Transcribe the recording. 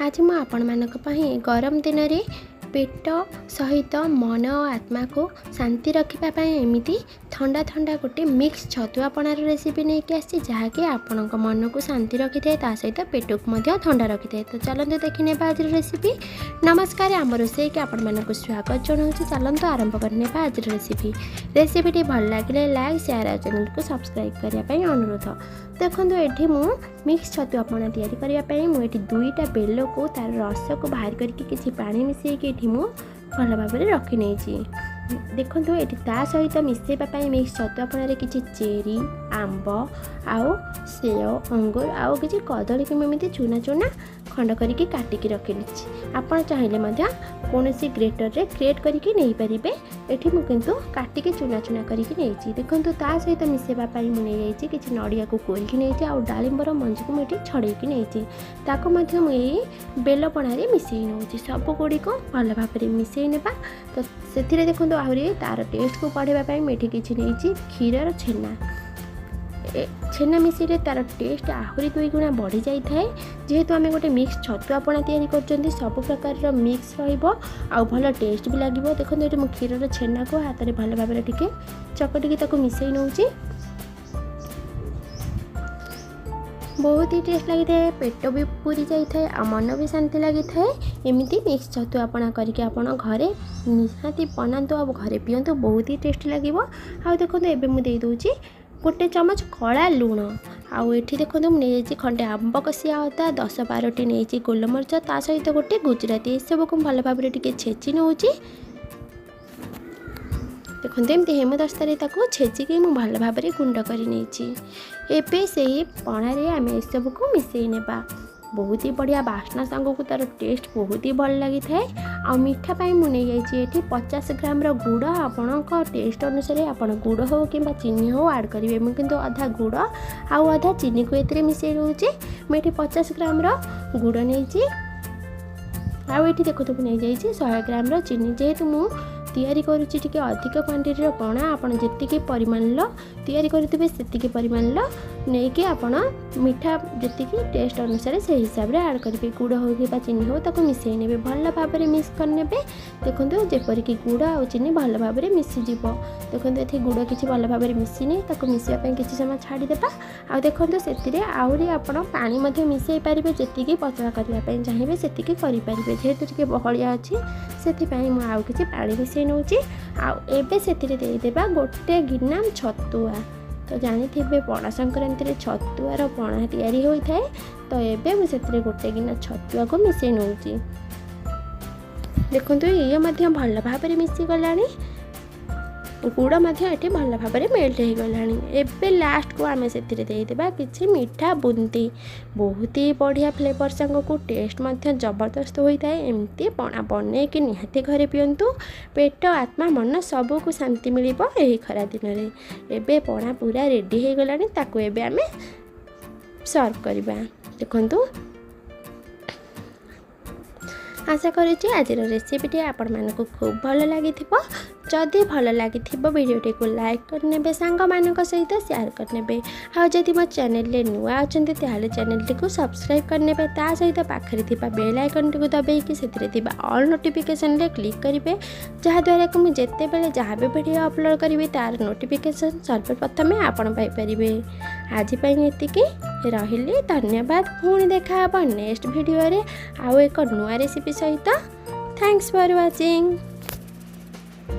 ଆଜି ମୁଁ ଆପଣମାନଙ୍କ ପାଇଁ ଗରମ ଦିନରେ ପେଟ ସହିତ ମନ ଓ ଆତ୍ମାକୁ ଶାନ୍ତି ରଖିବା ପାଇଁ ଏମିତି ଥଣ୍ଡା ଥଣ୍ଡା ଗୋଟେ ମିକ୍ସ ଛତୁଆ ପଣାର ରେସିପି ନେଇକି ଆସିଛି, ଯାହାକି ଆପଣଙ୍କ ମନକୁ ଶାନ୍ତି ରଖିଥାଏ, ତା ସହିତ ପେଟକୁ ମଧ୍ୟ ଥଣ୍ଡା ରଖିଥାଏ। ତ ଚାଲନ୍ତୁ ଦେଖିନେବା ଆଜିର ରେସିପି। ନମସ୍କାର, ଆମ ରୋଷେଇକି ଆପଣମାନଙ୍କୁ ସ୍ୱାଗତ ଜଣାଉଛି। ଚାଲନ୍ତୁ ଆରମ୍ଭ କରିନେବା ଆଜିର ରେସିପି। ରେସିପିଟି ଭଲ ଲାଗିଲେ ଲାଇକ୍, ସେୟାର ଆଉ ଚ୍ୟାନେଲକୁ ସବସ୍କ୍ରାଇବ୍ କରିବା ପାଇଁ ଅନୁରୋଧ। ଦେଖନ୍ତୁ, ଏଠି ମୁଁ ମିକ୍ସ ଛତୁଆ ପଣା ତିଆରି କରିବା ପାଇଁ ମୁଁ ଏଠି ଦୁଇଟା ବେଲକୁ ତାର ରସକୁ ବାହାର କରିକି କିଛି ପାଣି ମିଶାଇକି ଏଠି ମୁଁ ଭଲ ଭାବରେ ରଖିନେଇଛି। ଦେଖନ୍ତୁ, ଏଠି ତା ସହିତ ମିଶାଇବା ପାଇଁ ମିକ୍ସ ଛତୁଆ ପଣାରେ କିଛି ଚେରି, ଆମ୍ବ ଆଉ ସେଓ, ଅଙ୍ଗୁର ଆଉ କିଛି କଦଳୀକୁ ମୁଁ ଏମିତି ଚୁନା ଚୁନା ଖଣ୍ଡ କରିକି କାଟିକି ରଖିନେଇଛି। ଆପଣ ଚାହିଁଲେ ମଧ୍ୟ କୌଣସି ଗ୍ରେଟରରେ ଗ୍ରେଟ୍ କରିକି ନେଇପାରିବେ। ଏଠି ମୁଁ କିନ୍ତୁ କାଟିକି ଚୁନା ଚୁନା କରିକି ନେଇଛି। ଦେଖନ୍ତୁ, ତା ସହିତ ମିଶାଇବା ପାଇଁ ମୁଁ ନେଇଯାଇଛି କିଛି ନଡ଼ିଆକୁ କୋରିକି ନେଇଛି ଆଉ ଡାଳିମ୍ବର ମଞ୍ଜିକୁ ମୁଁ ଏଠି ଛଡ଼େଇକି ନେଇଛି। ତାକୁ ମଧ୍ୟ ମୁଁ ଏଇ ବେଲ ପଣାରେ ମିଶାଇ ନେଉଛି। ସବୁଗୁଡ଼ିକୁ ଭଲ ଭାବରେ ମିଶାଇ ନେବା। ତ ସେଥିରେ ଦେଖନ୍ତୁ, ଆହୁରି ତା'ର ଟେଷ୍ଟକୁ ବଢ଼ାଇବା ପାଇଁ ମୁଁ ଏଠି କିଛି ନେଇଛି କ୍ଷୀରର ଛେନା। ଛେନା ମିଶାଇଲେ ତା'ର ଟେଷ୍ଟ ଆହୁରି ଦୁଇ ଗୁଣା ବଢ଼ିଯାଇଥାଏ। ଯେହେତୁ ଆମେ ଗୋଟେ ମିକ୍ସ ଛତୁଆ ପଣା ତିଆରି କରୁଛନ୍ତି, ସବୁ ପ୍ରକାରର ମିକ୍ସ ରହିବ ଆଉ ଭଲ ଟେଷ୍ଟ ବି ଲାଗିବ। ଦେଖନ୍ତୁ, ଏଠି ମୁଁ କ୍ଷୀରର ଛେନାକୁ ହାତରେ ଭଲ ଭାବରେ ଟିକେ ଚକଟିକି ତାକୁ ମିଶାଇ ନେଉଛି। ବହୁତ ହି ଟେଷ୍ଟ ଲାଗିଥାଏ, ପେଟ ବି ପୁରି ଯାଇଥାଏ ଆଉ ମନ ବି ଶାନ୍ତି ଲାଗିଥାଏ। ଏମିତି ମିକ୍ସ ଛତୁଆ ପଣା କରିକି ଆପଣ ଘରେ ନିହାତି ବନାନ୍ତୁ ଆଉ ଘରେ ପିଅନ୍ତୁ, ବହୁତ ହି ଟେଷ୍ଟ ଲାଗିବ। ଆଉ ଦେଖନ୍ତୁ, ଏବେ ମୁଁ ଦେଇଦେଉଛି ଗୋଟେ ଚାମଚ କଳା ଲୁଣ। ଆଉ ଏଠି ଦେଖନ୍ତୁ, ମୁଁ ନେଇଯାଇଛି ଖଣ୍ଡେ ଆମ୍ବ କଷିଆ ଅଦା, 10-12ଟି ନେଇଛି ଗୋଲମରିଚ, ତା ସହିତ ଗୋଟେ ଗୁଜୁରାତି। ଏସବୁକୁ ମୁଁ ଭଲ ଭାବରେ ଟିକେ ଛେଚି ନେଉଛି। ଦେଖନ୍ତୁ, ଏମିତି ହେମଦସ୍ତାରେ ତାକୁ ଛେଚିକି ମୁଁ ଭଲ ଭାବରେ ଗୁଣ୍ଡ କରି ନେଇଛି। ଏବେ ସେହି ପଣାରେ ଆମେ ଏସବୁକୁ ମିଶାଇ ନେବା। ବହୁତ ହି ବଢ଼ିଆ ବାସ୍ନା ସାଙ୍ଗକୁ ତା'ର ଟେଷ୍ଟ ବହୁତ ହି ଭଲ ଲାଗିଥାଏ। ଆଉ ମିଠା ପାଇଁ ମୁଁ ନେଇଯାଇଛି ଏଠି 50 ଗ୍ରାମର ଗୁଡ଼। ଆପଣଙ୍କ ଟେଷ୍ଟ ଅନୁସାରେ ଆପଣ ଗୁଡ଼ ହେଉ କିମ୍ବା ଚିନି ହେଉ ଆଡ଼୍ କରିବେ। ମୁଁ କିନ୍ତୁ ଅଧା ଗୁଡ଼ ଆଉ ଅଧା ଚିନିକୁ ଏଥିରେ ମିଶାଇ ନେଉଛି। ମୁଁ ଏଠି 50 ଗ୍ରାମର ଗୁଡ଼ ନେଇଛି। ଆଉ ଏଠି ଦେଖନ୍ତୁ, ମୁଁ ନେଇଯାଇଛି 100 ଗ୍ରାମର ଚିନି। ଯେହେତୁ ମୁଁ ତିଆରି କରୁଛି ଟିକେ ଅଧିକ କ୍ୱାଣ୍ଟିଟିର ପଣା, ଆପଣ ଯେତିକି ପରିମାଣର ତିଆରି କରୁଥିବେ ସେତିକି ପରିମାଣର ନେଇକି ଆପଣ ମିଠା ଯେତିକି ଟେଷ୍ଟ ଅନୁସାରେ ସେଇ ହିସାବରେ ଆଡ଼୍ କରିବେ। ଗୁଡ଼ ହେଉ କିମ୍ବା ଚିନି ହେଉ, ତାକୁ ମିଶାଇ ନେବେ, ଭଲ ଭାବରେ ମିକ୍ସ କରିନେବେ। ଦେଖନ୍ତୁ, ଯେପରିକି ଗୁଡ଼ ଆଉ ଚିନି ଭଲ ଭାବରେ ମିଶିଯିବ। ଦେଖନ୍ତୁ, ଏଠି ଗୁଡ଼ କିଛି ଭଲ ଭାବରେ ମିଶିନି, ତାକୁ ମିଶିବା ପାଇଁ କିଛି ସମୟ ଛାଡ଼ିଦେବା। ଆଉ ଦେଖନ୍ତୁ, ସେଥିରେ ଆହୁରି ଆପଣ ପାଣି ମଧ୍ୟ ମିଶାଇ ପାରିବେ। ଯେତିକି ପତଳା କରିବା ପାଇଁ ଚାହିଁବେ ସେତିକି କରିପାରିବେ। ଯେହେତୁ ଟିକେ ବହଳିଆ ଅଛି, ସେଥିପାଇଁ ମୁଁ ଆଉ କିଛି ପାଣି ମିଶାଇ ନେଉଛି। ଆଉ ଏବେ ସେଥିରେ ଦେଇଦେବା ଗୋଟେ ଗିନା ଛତୁଆ। ତ ଜାଣିଥିବେ, ପଣା ସଂକ୍ରାନ୍ତିରେ ଛତୁଆର ପଣା ତିଆରି ହୋଇଥାଏ। ତ ଏବେ ମୁଁ ସେଥିରେ ଗୋଟେ ଗିନା ଛତୁଆକୁ ମିଶାଇ ନେଉଛି। ଦେଖନ୍ତୁ, ଇଏ ମଧ୍ୟ ଭଲ ଭାବରେ ମିଶିଗଲାଣି। ଗୁଡ଼ ମଧ୍ୟ ଏଠି ଭଲ ଭାବରେ ମେଲ୍ଟ ହେଇଗଲାଣି। ଏବେ ଲାଷ୍ଟକୁ ଆମେ ସେଥିରେ ଦେଇଦେବା କିଛି ମିଠା ବୁନ୍ଦି। ବହୁତ ହି ବଢ଼ିଆ ଫ୍ଲେଭର୍ ସାଙ୍ଗକୁ ଟେଷ୍ଟ ମଧ୍ୟ ଜବରଦସ୍ତ ହୋଇଥାଏ। ଏମିତି ପଣା ବନେଇକି ନିହାତି ଘରେ ପିଅନ୍ତୁ, ପେଟ, ଆତ୍ମା, ମନ ସବୁକୁ ଶାନ୍ତି ମିଳିବ ଏହି ଖରା ଦିନରେ। ଏବେ ପଣା ପୁରା ରେଡ଼ି ହେଇଗଲାଣି, ତାକୁ ଏବେ ଆମେ ସର୍ଭ କରିବା। ଦେଖନ୍ତୁ, ଆଶା କରୁଛି ଆଜିର ରେସିପିଟି ଆପଣମାନଙ୍କୁ ଖୁବ୍ ଭଲ ଲାଗିଥିବ। ଯଦି ଭଲ ଲାଗିଥିବ, ଭିଡ଼ିଓଟିକୁ ଲାଇକ୍ କରିନେବେ, ସାଙ୍ଗମାନଙ୍କ ସହିତ ସେୟାର କରିନେବେ। ଆଉ ଯଦି ମୋ ଚ୍ୟାନେଲରେ ନୂଆ ଅଛନ୍ତି, ତାହେଲେ ଚ୍ୟାନେଲଟିକୁ ସବସ୍କ୍ରାଇବ୍ କରିନେବେ। ତା ସହିତ ପାଖରେ ଥିବା ବେଲ୍ ଆଇକନ୍ଟିକୁ ଦବାଇକି ସେଥିରେ ଥିବା ଅଲ୍ ନୋଟିଫିକେସନ୍ରେ କ୍ଲିକ୍ କରିବେ, ଯାହାଦ୍ୱାରା କି ମୁଁ ଯେତେବେଳେ ଯାହା ବି ଭିଡ଼ିଓ ଅପଲୋଡ଼ କରିବି ତା'ର ନୋଟିଫିକେସନ୍ ସର୍ବପ୍ରଥମେ ଆପଣ ପାଇପାରିବେ। ଆଜି ପାଇଁ ଏତିକି ରହିଲି, ଧନ୍ୟବାଦ। ପୁଣି ଦେଖା ହେବ ନେକ୍ସଟ ଭିଡ଼ିଓରେ ଆଉ ଏକ ନୂଆ ରେସିପି ସହିତ। Thanks for watching.